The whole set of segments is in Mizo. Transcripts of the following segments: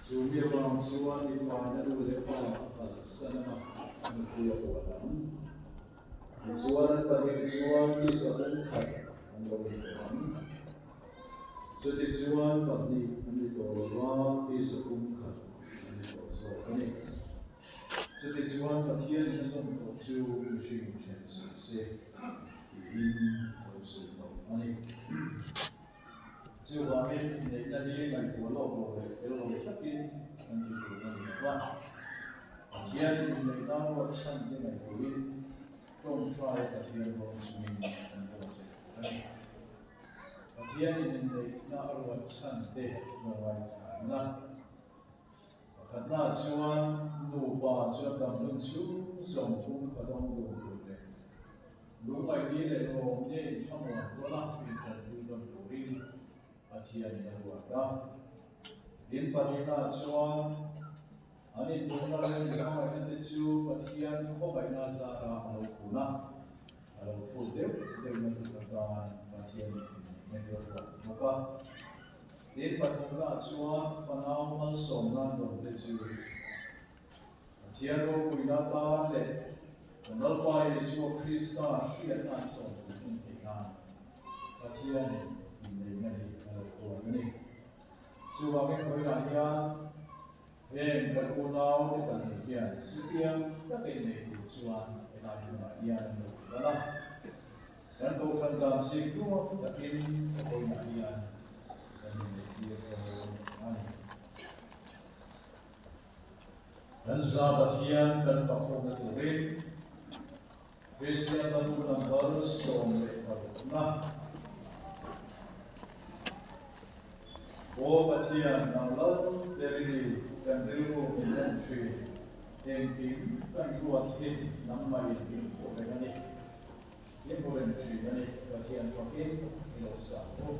Chu mi vang chuan mipaina nu leh pa a kalsan a, a nupui a huat ang. Tichuan an pahnih chuan tisa pumkhat an lo ni tawh ang. Chutichuan pahnih an ni tawh lo va, tisa pumkhat an ni tawh zawk a ni. Chutichuan Pathianin a zawm tawh chu mihring then suh se tiin a lo sawi tawh a ni. Chuvangin inneihna hi ngaihtuah lawk lo leh fel lo takin an ti tur a ni lo va. Pathianin inneihna ruahchhan te ngaihtuahin tawngtai Pathian rawn chungin kan buatsaih tur a ni. Pathianin inneihna a ruahchhan te lo ngaithla ila. Pakhatnaah chuan nupa chuan damdun chhung zawng pum ka dawng dun tur leh lungngaihni leh lawmnia inthlamuan tawna intanpui dawn turin Pathianin a ruat a. Tin, pahnihnaah chuan an induhna leh inhmangaihna te chu Pathian khawngaihna zara a lo phun a, a lo phut deuh deuhna tur atan Pathianin inneihna hi a ruat bawk a. Tin, pathumna chuan fanau malsawm nan rawn te chu Pathian ropuina atan leh kan Lalpa Isua Krista hriatna an sawm pui hmun theih nan Pathianin inneihna hi a lo huat a ni. Chuvangin vawiinah hian heng kan unaute pahnih hian chutiang taka inneih tur chuan helai hmunah hian an lo kal a. Kan kohhran dan zing duak takin ka vawiinah hian kan inneihtir dawn a ni. Kan za Pathian kan fakawmna turin Kristian Hla number 16na Aw Pathian nang lal ber i ni kan rilru min en thin engkim kan ruat hi nangmahin min pawh reng a ni. I hmu reng thin a ni, Pathian fakin i lo sa bawk.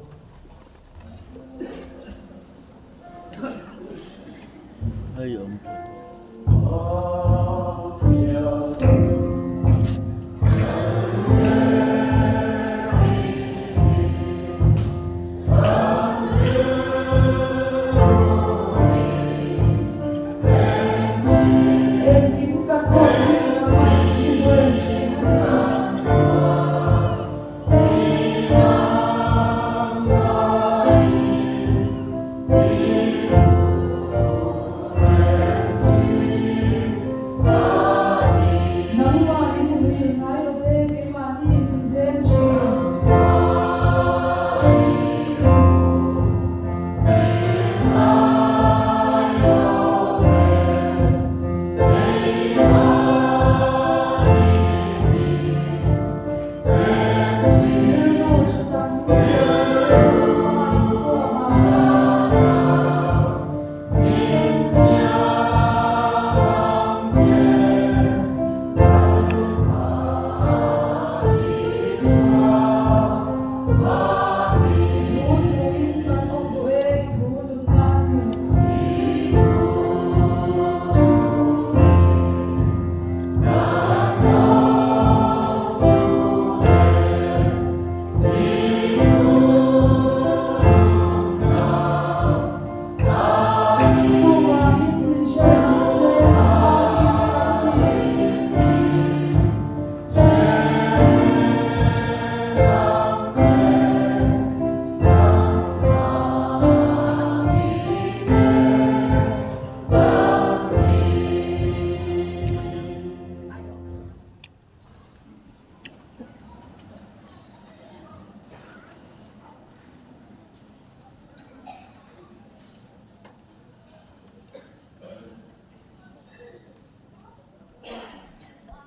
Hei awm tawh. Engkim ka kawt hi nangmah i hmu reng thin a ni. Nangmah i hmuhil ngai lo ve, keimahni min veng thin.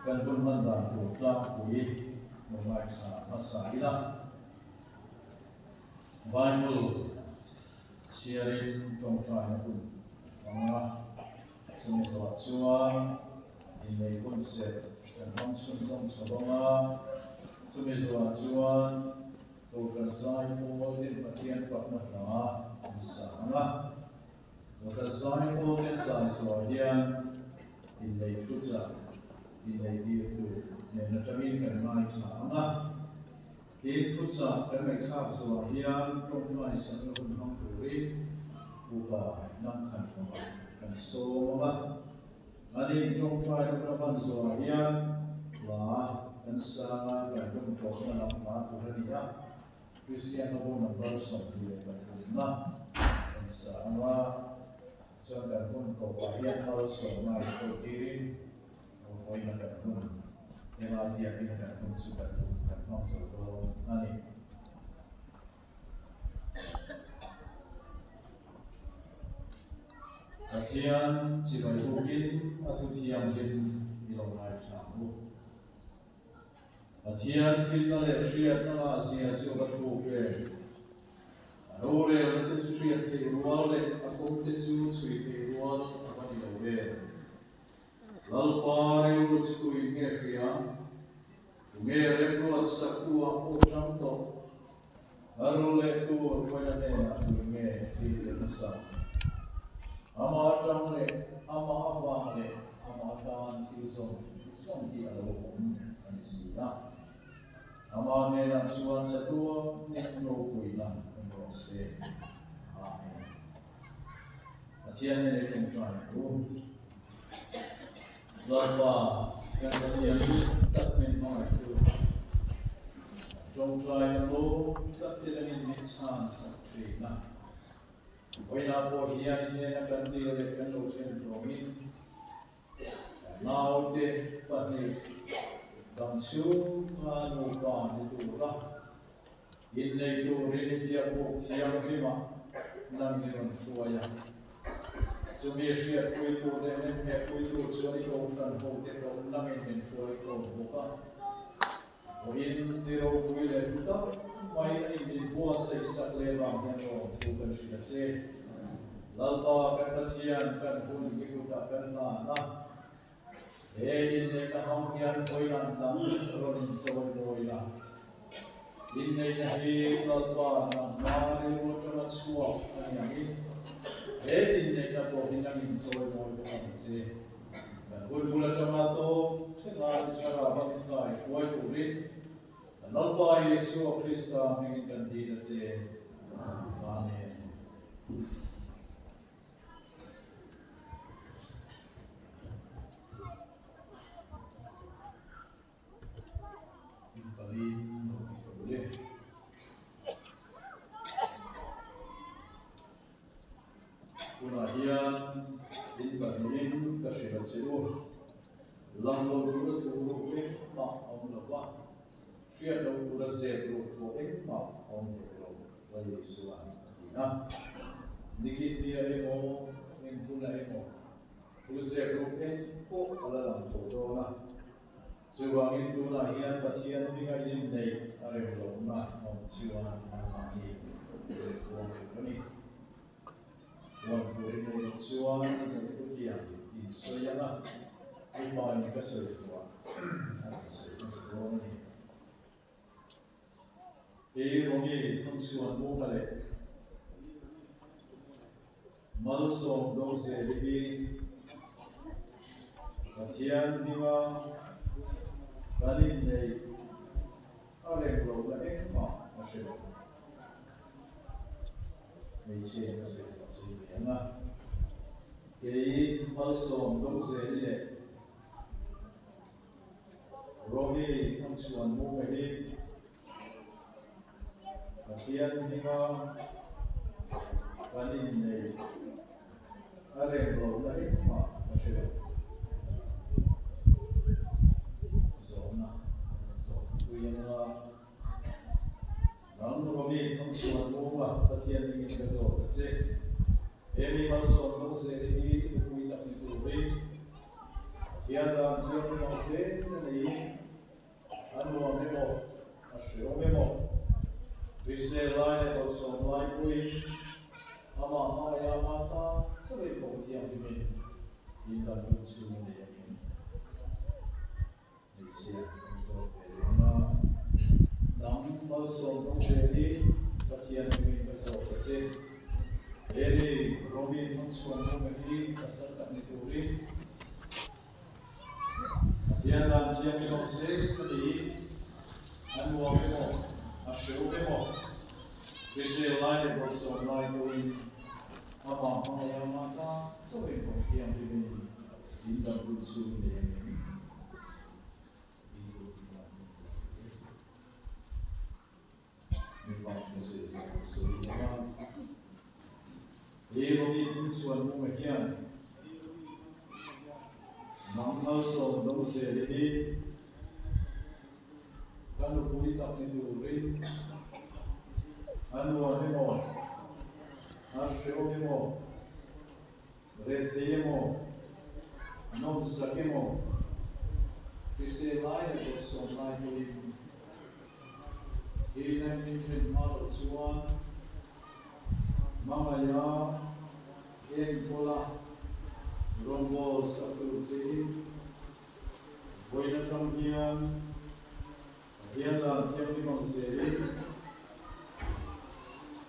Kan hun hman dan tur tlangpui lo ngaithla hmasa ila. Bible chhiarin tawngtaina hun hmang a, chumi zawh chuan inneih hun serh kan hmang chhunzawm chho ang a, chumi zawhah chuan Kohhran zai pawl ten Pathian fakna hla an sa ang a, Kohhran zai pawl ten zai zawhah hian inneih thuchah inneih tirtu hnen atangin kan ngaithla ang a. Tin, thuchah kan ngaihthlak zawhah hian tawngtai sakna hun hmang turin. Upa Nangkhan kawngah kan sawm ang a, anin tawngtai na hman zawhah hian hla kan sang a, kan hun tawpna lam hla tur a ni a, Kristian ho number 23 na kan sang a, chuan kan hun tawpah hian malsawmna i hruaitirin vawiina kan hun ema biakina kan hun chu kan kan hmang zo dawn a ni. Pathian chibai bukin a thu thianghlim i lo ngaithla ang u. Pathian finna leh hriatna ngahzia chu va thuk e. A rorelna te chu hriat theih rual leh a kawng te chu chhui theih rual a va ni lo ve. Lalpa rilru chu tuin nge hria? Tunge remruat saktu ah pawh tang tawh? A ru leh tur Kawina hnenah tuin nge thil pe hmasa? Ama atang leh amah avang leh amah atan thil zawng zawng hi a lo awm a ni si a. Ama hnenah chuan chatuan nen ropuina awm rawh se. Amen. Pathian nen i tawngtai ang u. Lalpa, kan Pathian tak min hmangaihtu, tawngtaina lawm tak te langin min chhan sak thin a. Vawiinah pawh hian i hnena kan dil leh kan lo thlen tawngin kan naute pahnih dam chhunga nupa ni tura innei turin i biakbuk thianghlimah nang i rawn hruai a. Chumi hriatpuitu leh nemhehpuitu chuan i kohhran hote koh nangin min hruai khawm bawk a. Vawiin ni ropui leh hlu tak mai a ni min buatsaihsak leh vang hian lawmthu kan hria che. Lalpa kan Pathian kan hun i kutah kan hlan a. He inneihna hmang hian vawilan dang rawn inchawi mawi la. Inneihna hi Lalpa nangma rilru atanga chhuak a ni angin he inneihna pawh hi nang inchawi mawi bawk ang che. Kan hun bul atanga tawp thlenga i thlarau a min kai hruai turin kan Lalpa Isua Krista hmingin kan dil a che. Amen. Tunah hian in pahnihin ka hrilh a che u. Lang lo tura thu ruk engmah a awm lo va, hriat loh tura zep ruk pawh engmah a awm hek lo, Lal Isua'n a ti a. Nikin nia emaw, engkunah emaw, thu zep ruk eng pawh a la lang tawh dawn a. Chuvangin tunah hian Pathian hminga inneih a rem lohna awm chuan anmahni lehpuang tur a ni. Puan tur i neih loh chuan i neih hutiang in sawi ang a, mipa in ka sawi zuah a rawn sawi hmasa dawn a ni. Kei Romi Thangsuan Munga leh Malsawm Dawngzeli hi Pathian hminga kan inneih a reng lohna engmah a hre lo. Hmeichhia in a sawi zawh sawi ve ang a. Kei Malsawm Dawngzeli leh Romi Thangchhuan Munga hi Pathian hminga kan inneih a reng lohna engmah ka hre lo. Zawhna kan zawh pui anga nang Romi Thangchhuan Munga Pathian hmingin ka zawt a che. He mi malsawm Dawngzeli hi i nupui tak ni turin Pathian dan thianghlim ang zel a neiin a nuam emaw, a hreawm emaw, hrisel lai leh bawlhsawm lai pawhin amah hmaia a tan chauh i koh thianghlimin indam hun chhung a nei angin hmeichhia kan zawt ve leh ang a. Nang malsawm dawng ve hi Pathian hmingin ka zawt ta che. He mi Romi thangchhuan hmunga hi pasal tak ni turin Pathian dan thiam i awm se ka ti. A nuam emaw, a hreu emaw, hrisel lai leh bawlhsawm lai pawhin. Amah hmangaih ama tan chauh engkawm thianghlimin in dam hun chhung nei a ngem? In duh tih dan min hrilh hle. Mipa ka sawi zawk ka sawi lo a. He Romi thung chhuan munga hian nang malsawm do zel hi ka nupui tak ni turin a nuam emaw, a hrehawm emaw, rethei emaw, nawmsak emaw, hrisel lai leh dawhsawm lai pawhin Thihna min thlen hma loh chuan hmangaih a enkawl a rawngbawl sak tur chein vawiin atang hian Pathian dan thianghlim ang zelin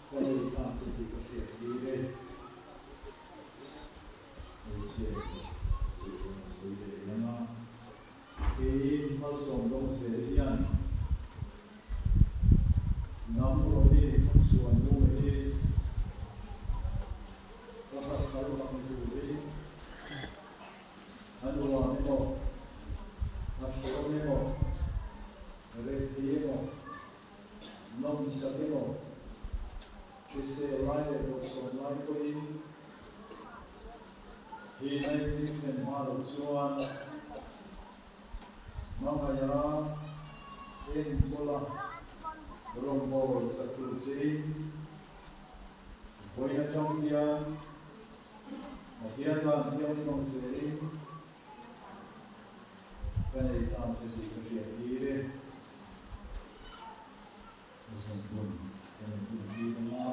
ka nei ta che tih ka hriat tir e. Hmeichhia erawh a sawi dawn a sawi leh lang a. Kei malsawm dawng zel hian hnam Romi thangsuan nu hi ka pasal tak ni turin a nuam emaw, a hreawm emaw, rethei emaw, nawmsak emaw, hrisel lai leh bawrhsawm lai pawhin Thihna in min thlen hma loh chuan hmangaih a enkawl a rawngbâwl sak tur chein vawiin aṭang hian Pathian dan thianghlim ang zelin ka nei ta che tih ka hriat tir e. Ka zawng ka rawn tum tir ang a.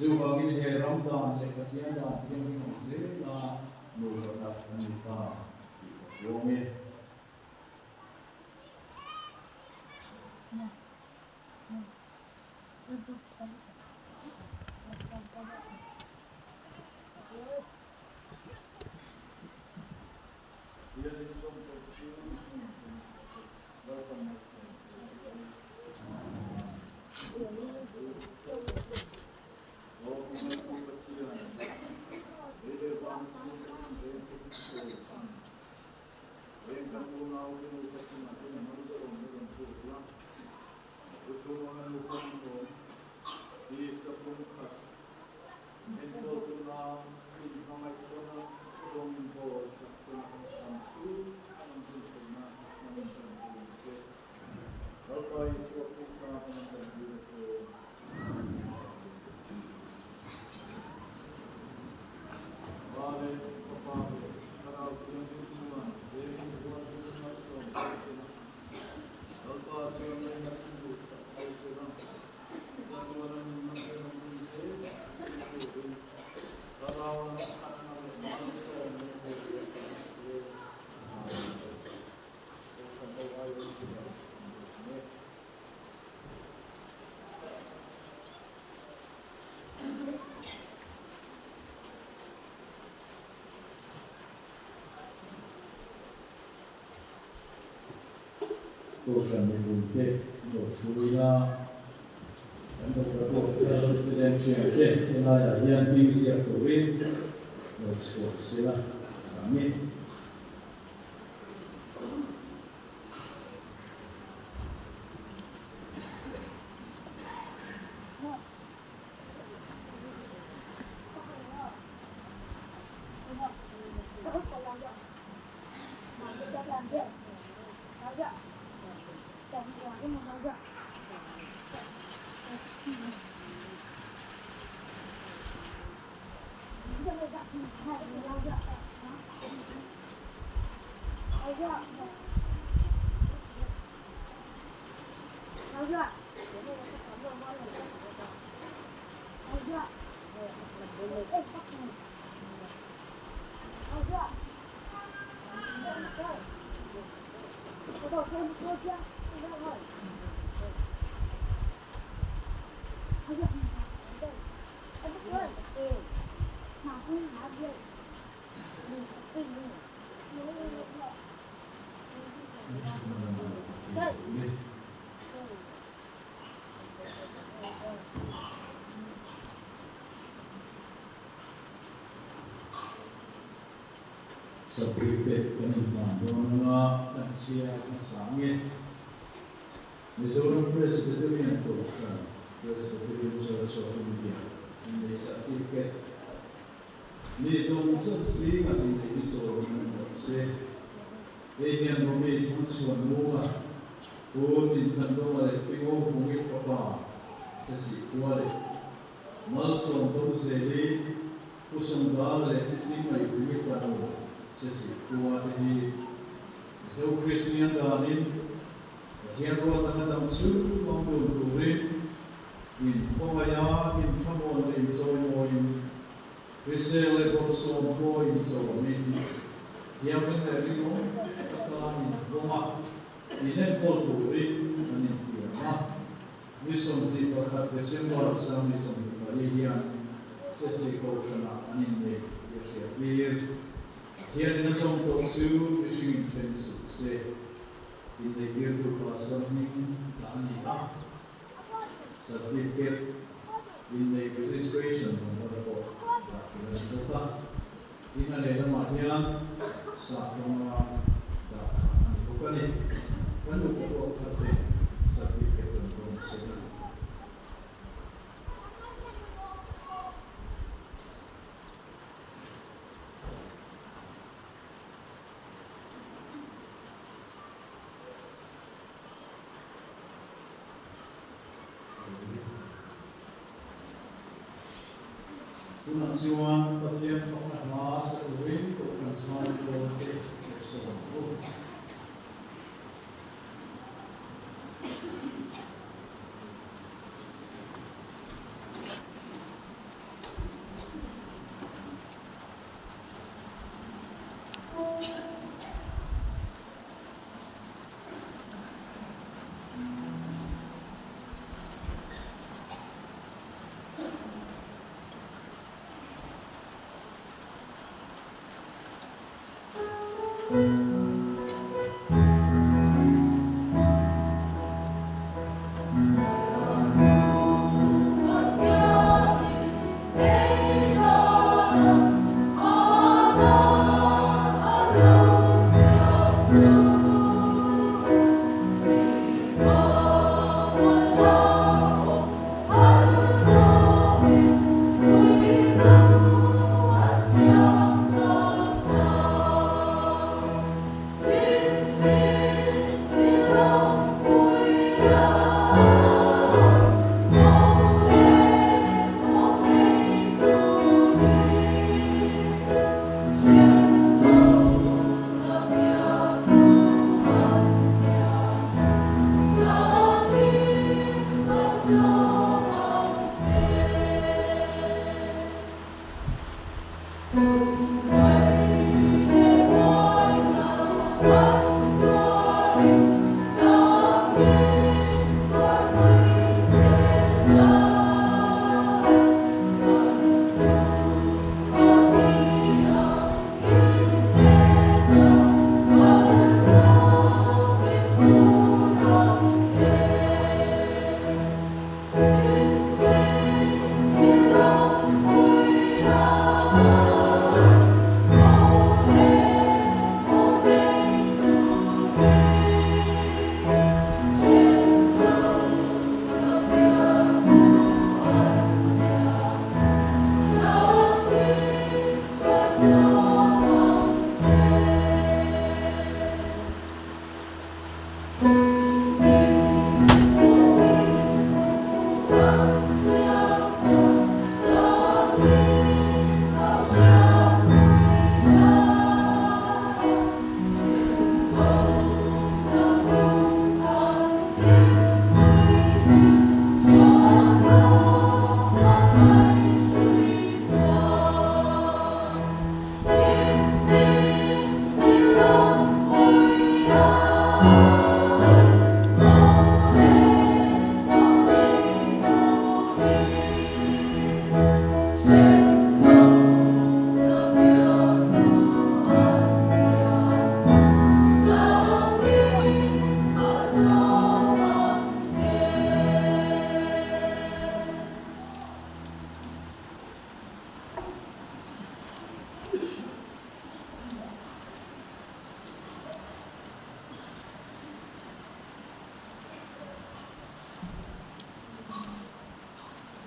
Chuvangin he ram dan leh Pathian dan thianghlim ang zela nupa tak an ni ta tih ka puang e. Kohhran mipuite lo thu ila, kan nupa pawh thar te. Lengṭhiante helaiah hian hming ziak turin lo chhuak sela a ni. Certificate kan inhlan dawn anga kan chhiar hmasa nge? Mizoram Presbyterian Kohhran, Presbyterian Church of India, innei certificate mi zawng zawng zinga innei hi chawiin an rawh se. Hei hian Romi Thangchhuan Munga, Pu Tinthandonga leh Pi Ngawvungi fapa Sesih khua leh Malsawm Dawngzeli, Pu Sawngdala leh Pi Tlingaihvungi fanu Sesih khua te hi Mizo Kristian danin Pathian ruat anga dam chhung hmang dun turin inkhawngaiha inthlamuan leh inchawimawiin Hrisel leh bawlhsawm pawh inzawmin thianghlim leh rinawm taka invawng a, inenkawl turin an intiam a. Ni 21 December 2024 hian Sesi Kohhranah an innei tih a hriat tir. Pathianin a zawm tawh chu mihring inthen suh se. Inneitirtu Pastor hming dah a ni a. Certificate innei registration number pawh dah ṭhin a ni bawk a. Tin, a lehlamah hian sah tawnga dah kha a ni bawk a ni. Kan upa pawh thar te certificate rawn dawn se la. Tunah chuan Pathian fakna hla sa turin Kohhran Zaipawl te ka sawm ang u.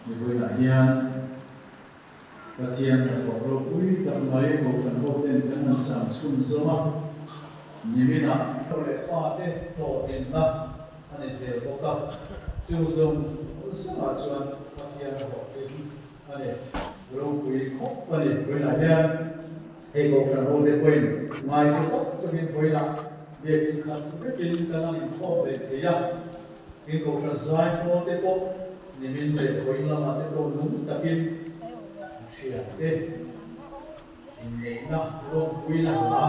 Mipuiah hian Pathian hnathawk ropui tak mai Kohhran hoten kan han cham chhun zawm a, niminah leh fate hlawhtlinna a ni zel bawk a, chu zawng zawngah chuan Pathian hlawhtling a ni ropui khawp a ni. Vawiinah hian hei Kohhran hote pawhin ngaite tak chungin vawiinah biakinn khat vekin kan han inkhawm leh thei a. In Kohhran zai pawl te pawh nimin leh vawiin lamah te pawh nung takin thian te inneihna lawmpuina hla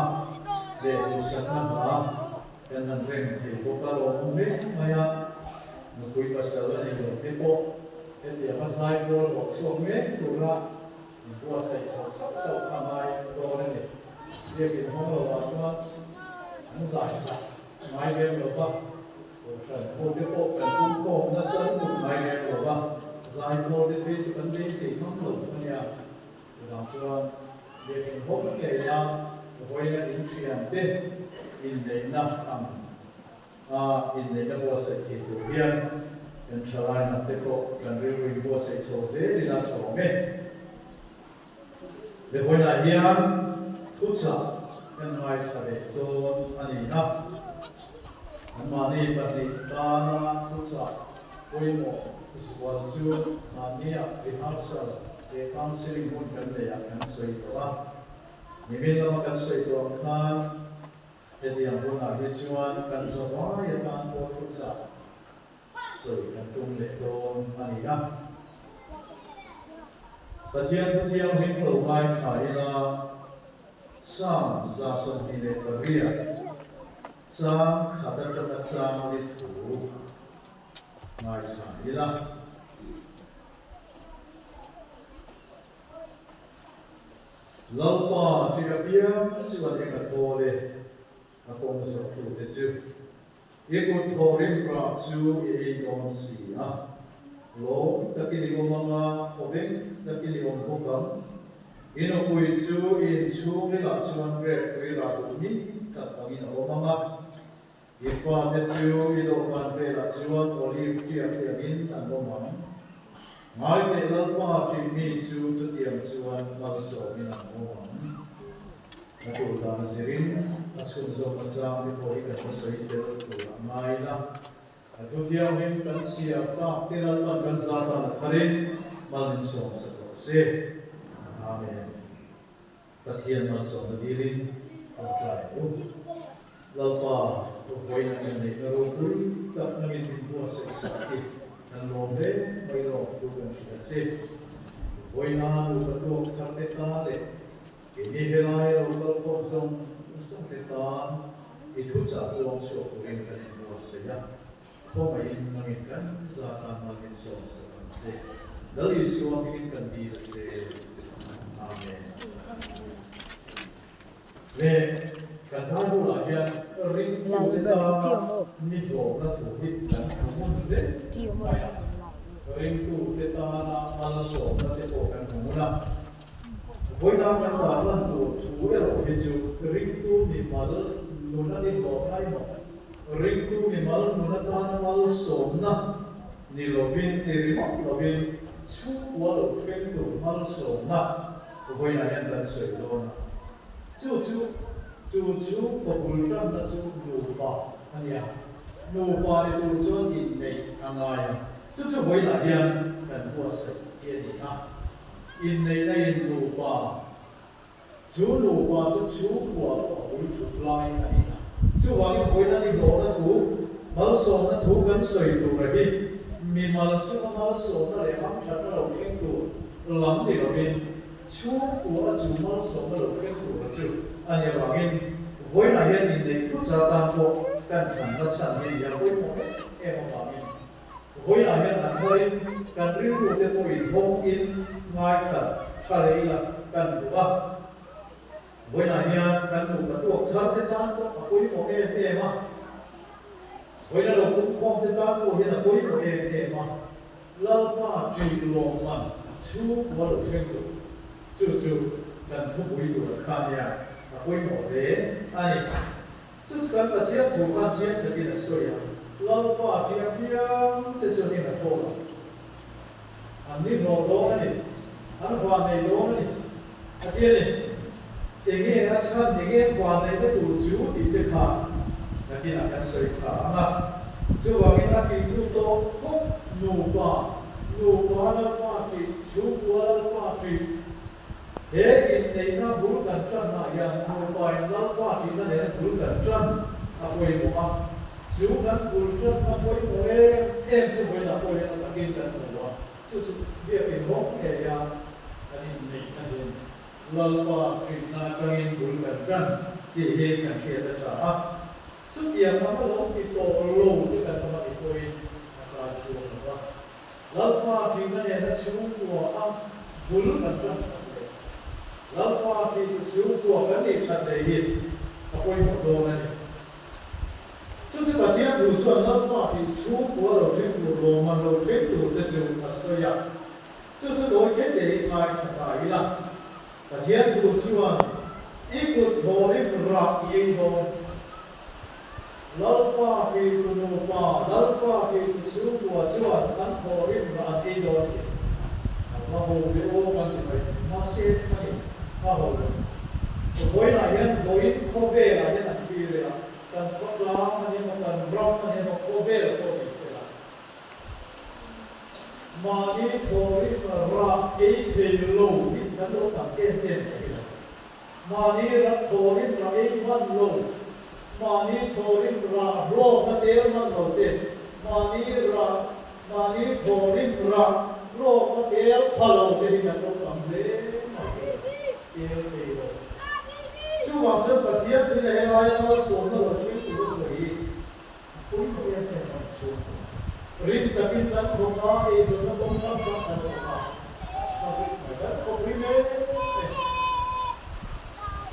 leh duhsakna hla kan han reng thei bawk a, lawmawm hle mai a, nupui pasal a nei lo te pawh hetianga zai pawl hlawh chhuak mek tura inbuatsaih chhoh sauh sauh kha ngai dawn a ni. Biakin hawng lovah chuan an zai sak ngai lem lo va. Kohhran hote pawh kan pumkhawm nasa lutuk ngai lem lo va, zai pawlte phei chu kan beisei ngam lo a nia. Chuvang chuan biakinn hawk ngeia vawiina inthiante inneihna ang a inneihna buatsaih thei tur hian kan thalaina te pawh kan rilru inbuatsaih chho zelin a tha awm e. He vawiinah hian thuchah kan ngaithla leh dawn a ni a, anmahni pahnih tana thuchah pawimawh zual chu mahnia rehearsal leh counselling hun kan neihah kan sawi tawh a. Nimin lama kan sawi tawh ang khan hetiang hunah hi chuan kan zavai atan pawh thuchah sawi kan tum leh dawn a ni a. Pathian thu thianghlim lo ngaithla ila Psalm 28 chang khat atanga chang li thu ngaithla ila. Lalpa ṭih apiang chuan eng a thawl e, a kawng zawhtute chu. I kut thawhrim rah chu i ei dawn si a, lawm takin i awm ang a, khawveng takin i awm bawk ang. I nupui chu i inchhungrilah chuan grep tui rah duh ni tak angin a awm ang a, i fate chu i dawhkan velah chuan olive tiak te angin an awm ang. Ngaiteh Lalpa tih mi chu chutiang chuan malsawmin an awm ang. A tur dan zirin a chhunzawmna chang te pawh hi kan la sawi tel tur a ngai la. A thu thianghlim kan siam tak te Lalpan kan za tan a tharin mal min sawm sak rawh se. Amen. Pathian malsawmna dilin tawngtai ang u. Lalpa vawiin an inneihna ropui tak nangin min buatsaih sak hi kan lawm hle mai lawm thu kan hria che. Vawiina nupa tuak thar te tan leh Keini helai a lo kal khawm zawng zawng te tan i thuchah puang chhuak turin kan inbuatsaih a, khawngaihin nangin kan za tan mal min sawm sak ang che. Lal Isua hmingin kan dil a che. Amen. Le kan Bible ah hian ringtute tana ni hlawmna thu hi kan hmu ngun hle mai a, ringtute tana malsawmna te pawh kan hmu ngun a. Vawiina kan dah lan tur thu erawh hi chu ringtu mimal nun a ni hlawh emaw, ringtu mimal nun atana malsawmna ni lovin, ni ringawt lovin chhungkua lo thleng tur malsawmna vawiinah hian kan sawi dawn a. Chu chu chu chhungkaw bul tanna chu nupa a nia. Nupa ni tur chuan inneih a ngai a, chu chu vawiinah hian kan buatsaih hi a ni a. Inneihna in nupa, chu nupa chu chhungkua pawh a bul thut lai a ni a. Chuvangin vawiin an inhlawhna thu, malsawmna thu kan sawi tur a hi mimal chunga malsawmna leh hamthatna lo thleng tur lam ni lovin chhungkua a chu malsawmna lo thleng tur a chu a ni avangin vawiinah hian inneih thut atan pawh kan thanna chhan hi nia pawimawh em em avangin Vawiinah hian a tharin kan rilrute pawhin hawngin ngaithla tha leh ila kan duh a. Vawiinah hian kan nupa tuak thar te tan pawh a pawimawh em em a. Vawiina lo pumkhawm te tan pawh hian a pawimawh em em a. Lalpa ṭih lawmman chhungkua lo thleng tur chu chu kan thupui tur a kha nia a pawimawh hle a ni. Chu chu kan Pathian thu khan chiang takin a sawi a, Lalpa ṭih apiang te chuan in a thawl ang. An ni hlawh dawn a ni, an van nei dawn a ni. A ti a ni. Enge a chhan, enge an van neihna tur chu tih te kha nakinah kan sawi kha ang a. Chuvangin a ṭihtu tawh khawp nupa, nupa Lalpa ṭih, chhungkua Lalpa ṭih, He inneihna bul kan tannaah hian nupain Lalpa tihna nena bul kan tan a pawimawh a, chu kan bul tanna pawimawh em em chu vawiinah pawh hian a takin kan hmu a, chu chu biakin hawng ngeia kan inneihna hian Lalpa tihna atangin bul kan tan tih hi kan hriat a tha a, chutiang anga lo ti tawh lo te kan awm a nih pawhin a tlai chhuak lo va. Lalpa tihna nena chhungkua a bul kan tan that leh Lalpa tih chu chhungkua kan nih that leh hi a pawimawh dawn a ni. Chu chu Pathian thu chuan Lalpa tih chhungkua lo thleng tur lawmman lo thleng tur te chu a sawi a. Chu chu dawi te te in ngai tha ta ila. Pathian thu chuan i kut thawhrim rah i ei dawn. Lalpa tih tu nupa, Lalpa tih tu chhungkua chuan an thawhrim rah an ei dawn tih a va ho ve aw kan ti mai. Mahse a ni, a ho lo. Vawiinah hian vawiin khawvelah hian an thlir ila, kan khawtlang a ni emaw, kan ram a ni emaw, khawvel pawh ni sela, mahni thawhrim rah ei thei lo hi kan lo tam em em thei lo. Mahni ram thawhrim rah ei hman lo, mahni thawhrim rah hlawkna tel hman lo te, mahni rah, mahni thawhrim rah hlawkna tel pha lo te hi kan lo tam hle mai te tel thei lo. Chuvang chuan Pathian tuina helaia malsawmna lo thleng tur a sawi hi a pawimawh em em a ni chhung. Rim takin kan thawk a, eizawnna kawng hrang hrang kan thawk a, a tha vek mai. Kan thawk rim em em.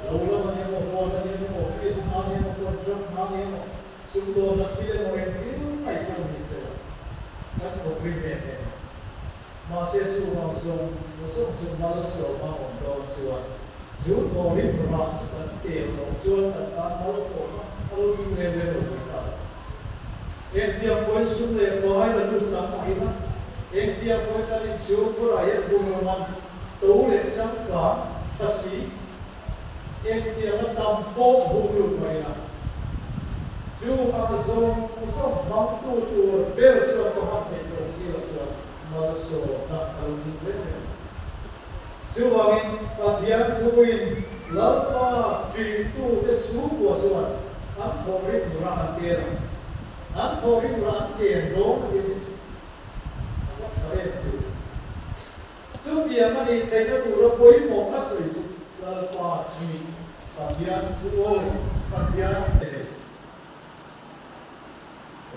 Lo lam a ni emaw, huan a ni emaw, office hna a ni emaw, contract hna a ni emaw, sumdawnna thil emaw, eng thil mai pawh ni se la, kan thawk rim em em a. Mahse chuvang zawng zawng chu malsawma awm dawn chuan chu thawhrim rah chu kan tel loh chuan kan tan malsawma a lo ding reng reng lo thei ta lo. Engtiang pawhin sum leh pai la lut tam mah ila, engtiang pawhin kan inchhung bulah hian bungraw man to leh changkang tha si, engtianga tam pawh hung lut mah ila, chu ang zawng zawng hmangtu tur ber chuan ka hman theih tawh si loh chuan malsawmna a lo ding reng reng a. Chuvangin Pathian thuin Lalpa ṭihtute chhungkua chuan an thawhrim rah an tel ang. An thawhrim rah an chen dawn a ti a ni chu. A va ṭha em tu. Chutiang a nih theihna tura pawimawh a sawi chu Lalpa ṭih Pathian thu awi Pathian te.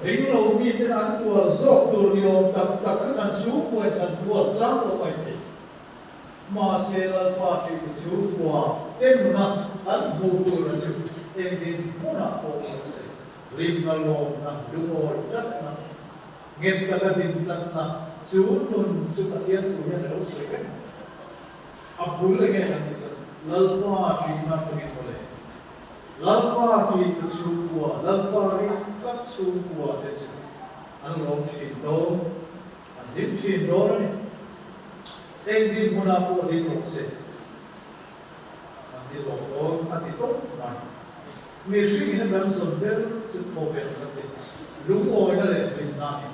Ring lo miten an uar zawk tur ni awm tak tak kha kan chhungkuain kan uar chang lo mai thei. Mahse Lalpa ṭihtu chhungkua enna an hmuh turna chu engtin hmunah pawh awm se, rinna lawmna lungawi tlatna, nghet taka din tlatna chu nun chu Pathian thu hian a lo sawi reng mai. A bul enge kan tih chuan Lalpa ṭihna atangin mawle. Lalpa ṭihtu chhungkua, Lalpa ring tlat chhungkua te chu an lawm ṭhin dawn, an hlim ṭhin dawn a ni. Eng dinhmunah pawh ding rawh se, an ni lawm dawn a ti tawp mai. Mihringin a kan zawn ber chu thawven a ti, lungawina leh hlimna a ni.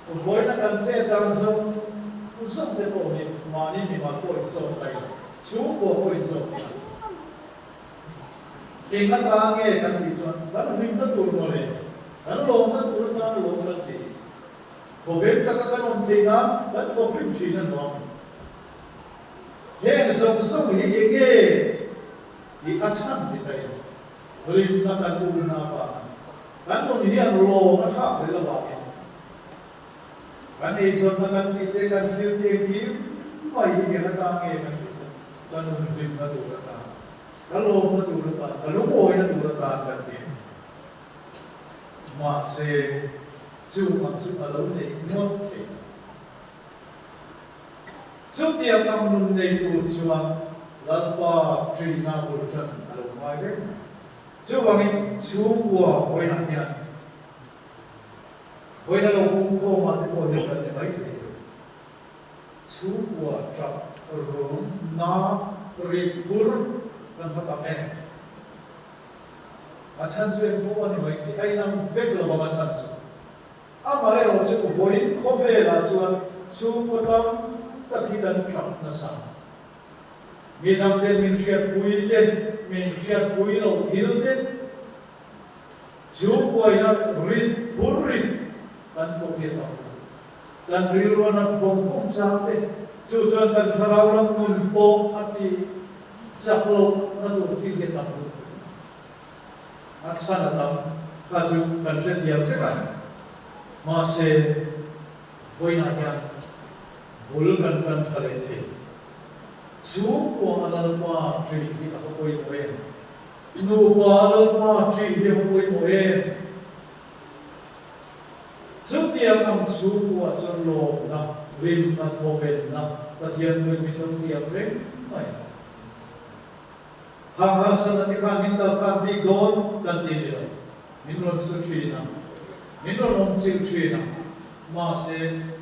Vawiina kan che dan zawng zawng te pawh hi mahni mimal pawh inzawm thei lo, chhungkua pawh inzawm thei lo. Eng atan nge kan tih chuan kan hlimna tur maw le, kan lawmna tur atan lawm kan ti. Khawvel taka kan awm theih nan kan thawkrim thin a nuam. Heng zawng zawng hi eng nge tih a chhan ti ta ila, hlimna kan umna avangin kan nun hian lawm a thlak hlel avangin kan eizawnna kan tih te kan thil te engkim mai hi eng atan nge kan tih chuan kan nun hlimna tur atan, ka lawmna tur atan, ka lungawina tur atan kan ti a ni. Mahse, chu ang chu a lo nei ngawt thei lo. Chutiang ang nun nei tur chuan Lalpa ṭihna bul ṭan a lo ngai reng mai. Chuvangin chhungkua vawiinah hian vawiin a lo pungkhawmah te pawh hian kan ni mai thei lo. Chhungkua ṭap rum na rit phur kan hma tak em? A chhan chu eng pawh a ni mai thei, a inang vek lo vang a chhan chu. Amaherawh chu vawiin khawvelah chuan chhungkaw tam tak hi kan ṭap nasa. Mi dangte min hriatpui te, min hriatpui loh thil te, chhungkuaina rit phur rit kan kawp hi a tam lo. Kan rilruan a vawng vawng chang te, chu chuan kan thlarau lam nun pawh a ti chak loh na tur thil hi a tam lutuk. A chhan a tam kha chu kan hrethiam vek a, mahse vawiinah hian bul kan tan tha leh thei. Chhungkua a Lalpa ṭih hi a va pawimawh em? Nupa a Lalpa ṭih hi a va pawimawh em? Chutiang ang chhungkua chuan lawmna, rinna, thawvenna Pathian thuin min lo tiam reng mai. Khang harsatna te khan min kalkan bik dawn kan ti ni lo. Min rawn su thin a, min rawn awm chilh thin a. Mahse,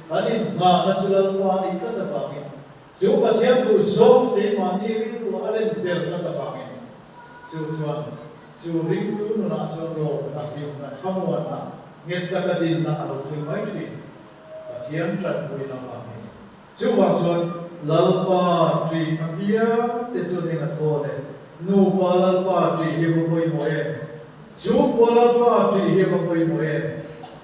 kan inhngahna chu Lalpa a nih tlat avangin, chu Pathian duh zawng chu keimahni rilru a len ber tlat avangin, chu chuan chu ringtu nunah chuan lawmna, hlimna, thlamuanna, nghet taka dinna a lo thleng mai thin. Pathian tanpuina avangin. Chuvang chuan Lalpa ṭih a piang te chuan eng a thawn e? Nupa Lalpa ṭih hi va pawimawh em? Chhungkua Lalpa ṭih hi va pawimawh em?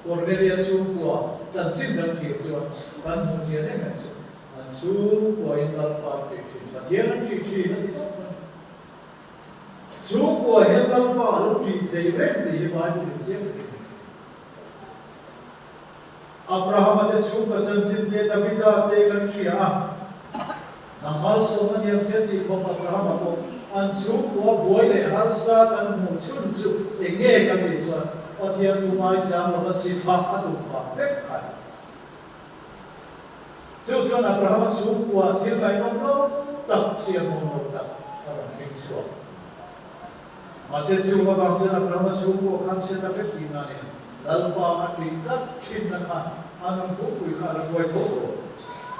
Cornelia chhungkua chanchin kan thlir chuan kan hmu chian em em chu an chhungkuain Lalpa an ṭih ṭhin, Pathian an ṭih ṭhin a ti tawp mai. Chhungkua hian Lalpa a lo ṭih thei reng tih hi Bible in chiang takin min hrilh. Abrahama te chhungkaw chanchin te Davida te kan hria a, nang malsawm a niam che tih khawp Abrahama pawh an chhungkua buai leh harsa kan hmuh chhun chu eng nge kan tih chuan Pathian thu ngaichang lova chi thlah a tum phah vek kha ni. Chu chuan Abrahama chhungkua thil ngaihnawm lo tak chiahmawm lo tak a rawn hring chhuak. Mahse chung avang chuan Abrahama chhungkua khan chhiat a vek tihna a ni. Lalpa a ṭih tlat ṭhinna khan a nun pumpui kha a la hruai tho tawh.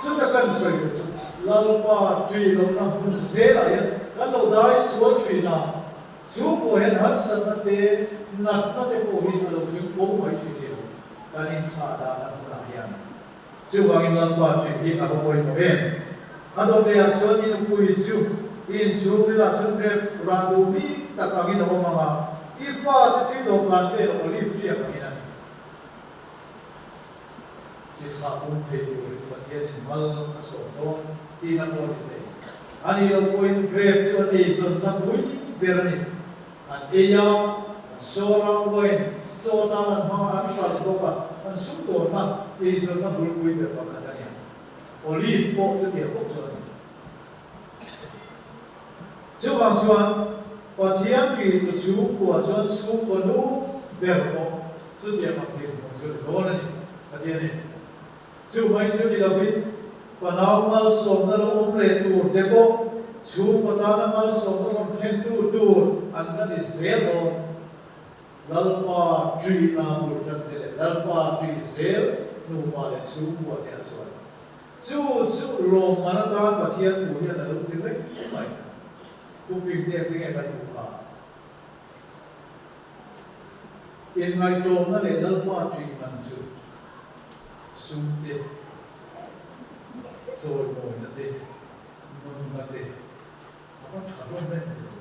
Chuta kan sawi duh chu Lalpa ṭih lohna hmun zelah hian kan lo dai sual ṭhin a, chhungkua hian harsatna te, natna te pawh hi a lo thleng fo mai ṭhin ni lo kan inthlah dahna hmunah hian. Chuvangin Lalpa ṭih hi a va pawimawh em? A dawtlehah chuan i nupui chu i inchhung rilah chuan rep rah duh bik tak angin a awm ang a, i fate chu i dawhkan vel olive ṭiak angin a ni. Chi thlah pum thei turin Pathianin mal a sawm dawn tihna pawh a ni thei. A nih loh pawhin grape chu an eizawn na pui ber a ni. An ei a, an sawr a, wine chaw tan an hmang a, an hralh bawk a, an sum tawnna eizawnna bulpui ber pakhat a ni a. Olive pawh chutiang bawk chu a ni. Chuvang chuan Pathian ṭihtu chhungkua chuan chhungkaw nu ber pawh chutiang ang dinhmun chu ni dawn a ni, Pathianin Chu mai chu ni lovin, fanau malsawmna lo awm leh tur te pawh chhungkaw tana malsawmna rawn thlentu tur an la ni zel dawn. Lalpa ṭihna bul ṭan te leh Lalpa ṭih zel nupa leh chhungkua te ah chuan chu chu lawmman atan Pathian thu hian a lo ti reng mai. Thufing te engtin nge kan hmuh kha? Inngaihtlawmna leh Lalpa ṭih man chu sum te, Chawimawina te, nunna te a va tha hlawm em tih tur.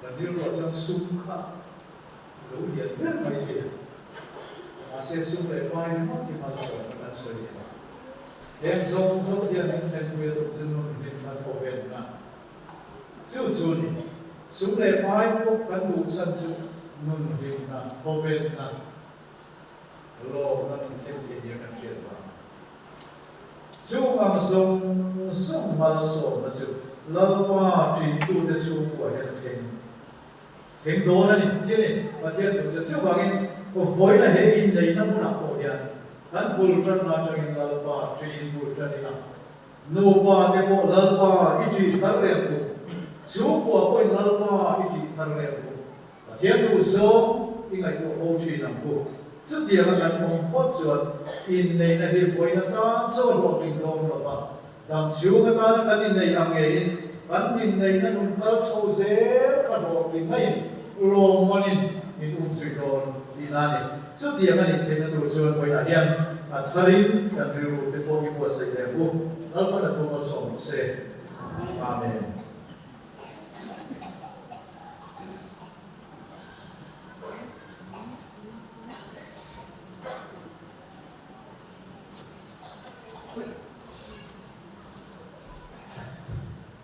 Kan rilruah chuan sum kha a lo lian ber mai thei a, mahse sum leh pai ringawt hi malsawmna kan sawi ni lo. Heng zawng zawng hian min thlenpui a tum chu nun hlimna thawvenna chu chu a ni. Sum leh pai pawh kan duh chhan chu nun hlimna thawvenna lawmna min thlen thei nia kan hriat vang a ni. Chung ang zawng zawng malsawmna chu Lalpa ṭintute chhungkua hian a thleng thleng dawn a ni tih a ni. Pathian thu chuan chuvangin vawiina he inneihna hmunah pawh hian kan bul ṭanna aṭangin Lalpa ṭin bul ṭan ila, nupa te pawh Lalpa i ṭih thar reng ku, chhungkua pawhin Lalpa i ṭih thar reng ku. Pathian duh zawng i ngaihtuah fo thin ang ku. Chutianga kan awm phawt chuan inneihna hi vawiin atan chaw hlawhtling dawn lo va, dam chhung atana kan innei ang ngeiin kan inneihna nun kal chho zel kha hlawhtling maiin lawmmanin min um zui dawn tihna a ni. Chutiang a nih theihna tur chuan vawiinah hian a tharin kan rilru te pawh i buatsaih leh ang u. Lalpan a thu malsawm rawh se. Amen.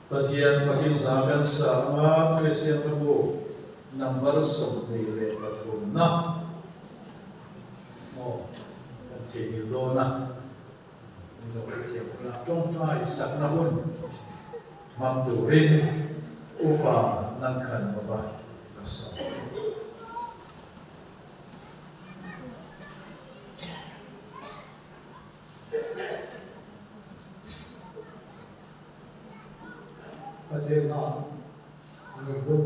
Pathian fakin hla kan sa anga Kristian ka bu number 23 na maw kan theihnghilh dawn a. Min lo hrethiam ula, tawngtai sakna hun hmang turin Upa Nangkhan Baba ka sawm. Pathian ah Nunhluk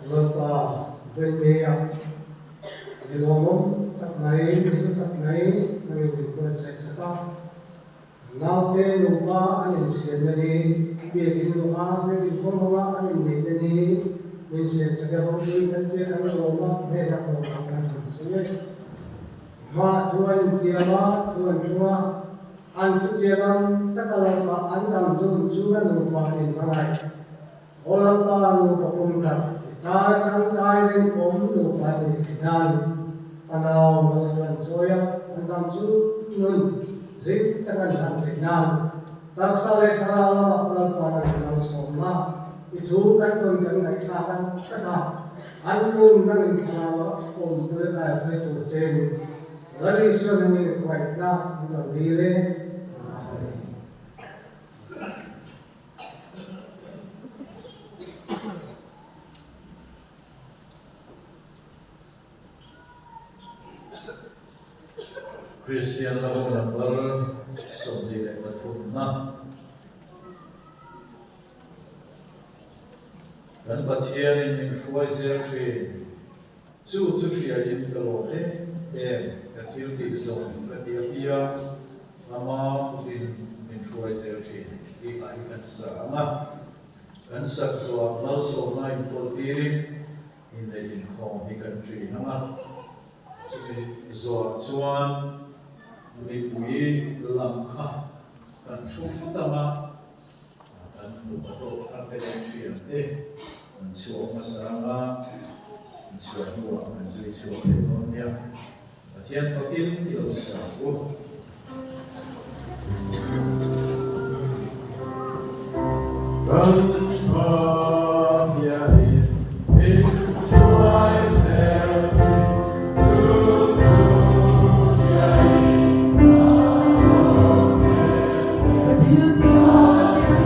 Lalpa Vawinia mi lawmawm tak mai, mi hlu tak mai nang in min buatsaih sak a. Naute nupa an insiamna ni, biakin luha biakin khawm hawng a an inneihna ni min siam sak e, ropui kan tia kan lawm a, hnenah lawm ang kan han sawi e. Hma thu an intiam a, thu an ṭhung a, An chutiang ang taka Lalpa an dam dun chu a nupa in hmangaih. Aw Lalpa nupa pumkhat i tar tangkai reng awm nupa an nih theih nan a nau mal an chawi a, an dam chu nun hlim tak an hlan theih nan taksa leh thlarau lamah Lalpa'n an malsawmna i thu kan tawn kan ngaihthlak ang taka an nun nangin thlarau a awm pui a kaihruai tur chen Lal Isua nangin i khawngaihna min rawn dil e, Amen. Kristian lam number 23 na kan Pathianin min hruai zel thin. Chu chu hriain ka lawm em em, ka thil tih zawng ka ti apiang, ama putin min hruai zel thin tih ah hi kan sa ang a, kan sak zawhah malsawmna inkawl tirin inneih inkhawm hi kan ṭin ang a, chumi zawhah chuan mipui lam kha kan thu phawt ang a, Kan nupa tawk thar te leh thian te an chhuak hmasa ang a, an chhuah hnuah kan zui chhuak leh dawn nia. Pathian fakin i lo sa u. Kan Pathianin min hruai zel thin chu chu hriain ka lawm e. Ka thil tih zawng ka ti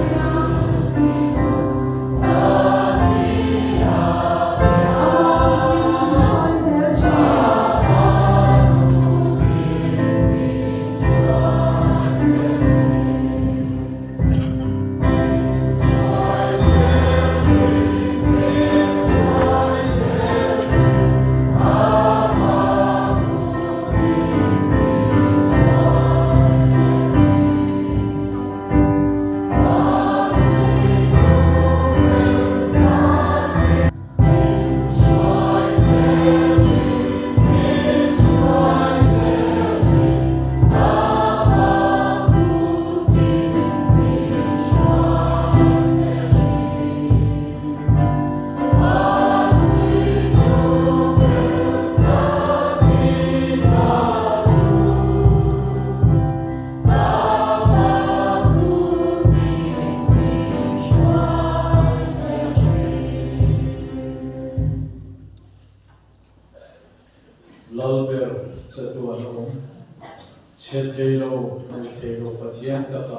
apiang. Amah putin min hruai zel thin. Chhe thei lo, hmu thei lo Pathian taka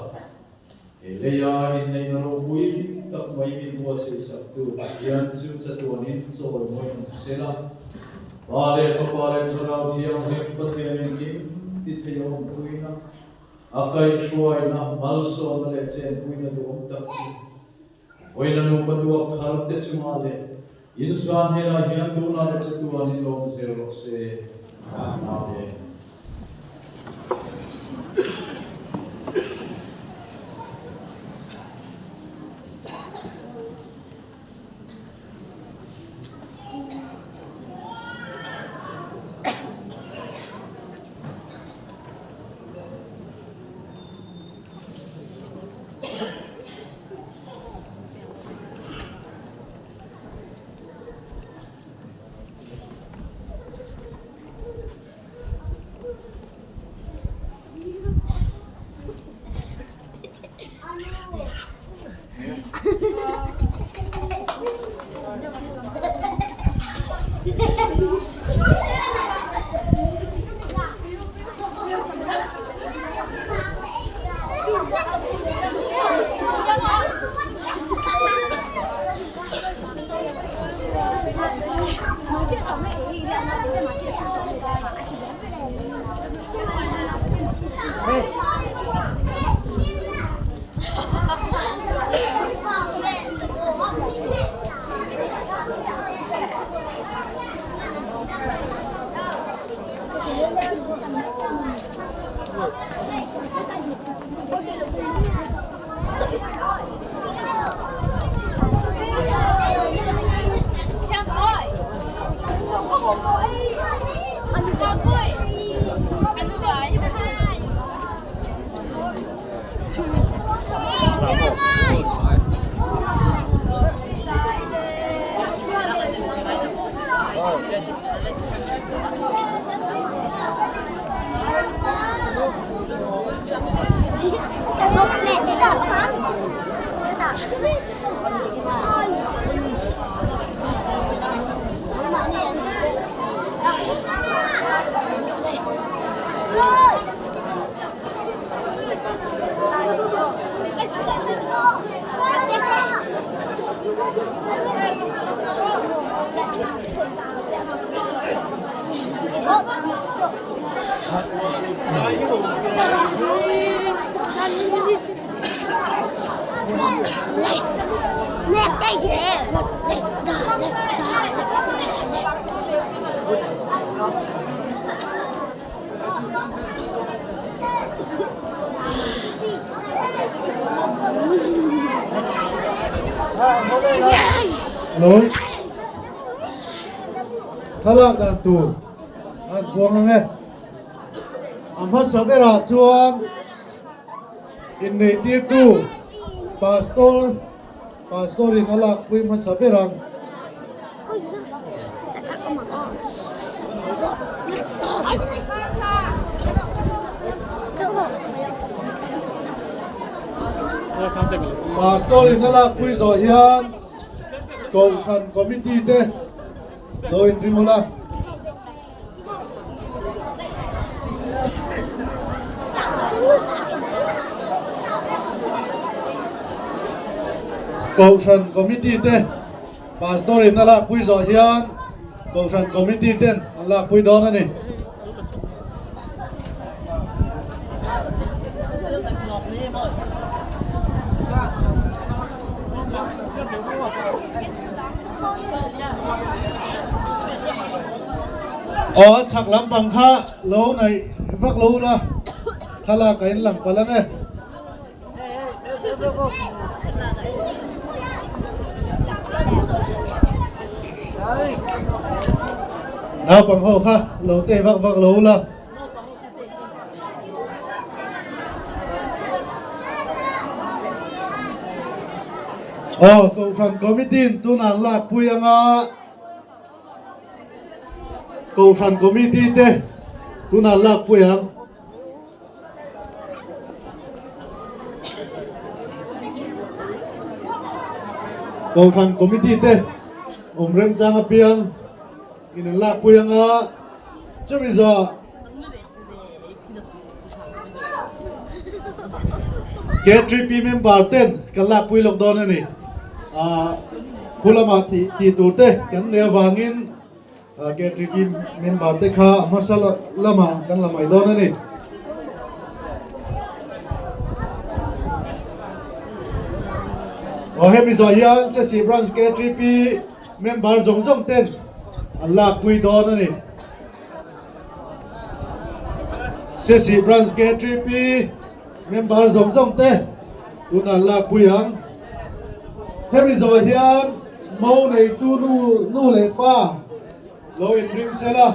he leia inneihna ropui tak mai min buatsaihsaktu Pathian chu chatuanin chawi mawi ang sela. Pa leh Fapa leh Thlarau Thianghlim Pathian engkim ti thei a awmpuina, a kaihhruaina, malsawmna leh chenpuina duhawm tak chu Vawiina nupa duak thar te chungah leh insan hnenah hian tunah leh chatuanin lawm zel rawh se. Amen. Hello. Thlalak dan tur an buang ang e. A hmasa berah chuan inneitirtu pastor pastor in a lakpui hmasa ber ang. Pastor in a lakpui zawh hian Kohhran Committee te lo inrim ula. Kohhran Committee te Pastor in a lakpui zawh hian Kohhran Committee ten an lakpui dawn a ni. Aw a chhak lampang kha lo naih vak lo ula thlalak a inlang palh ang e. Naupang ho kha lo teh vak vak lo ula. Aw Kohhran Committee in tun an lakpui anga Kohhran Committee te tun an lakpui ang. Kohhran Committee te awm remchang apiang in an lakpui anga chumi zawh. K3P member ten kan lakpui lawk dawn a ni. Khu lamah tih tih tur te kan nei avangin K3P member te kha a hmasa lamah kan la mai dawn a ni. Aw hemi zawh hian Sesi Branch K3P member zawng zawng ten an lakpui dawn a ni. Sesi Branch K3P member zawng zawng te tunah lakpui ang. Hemi zawh hian mo neitu nu nu leh pa lo inring sela.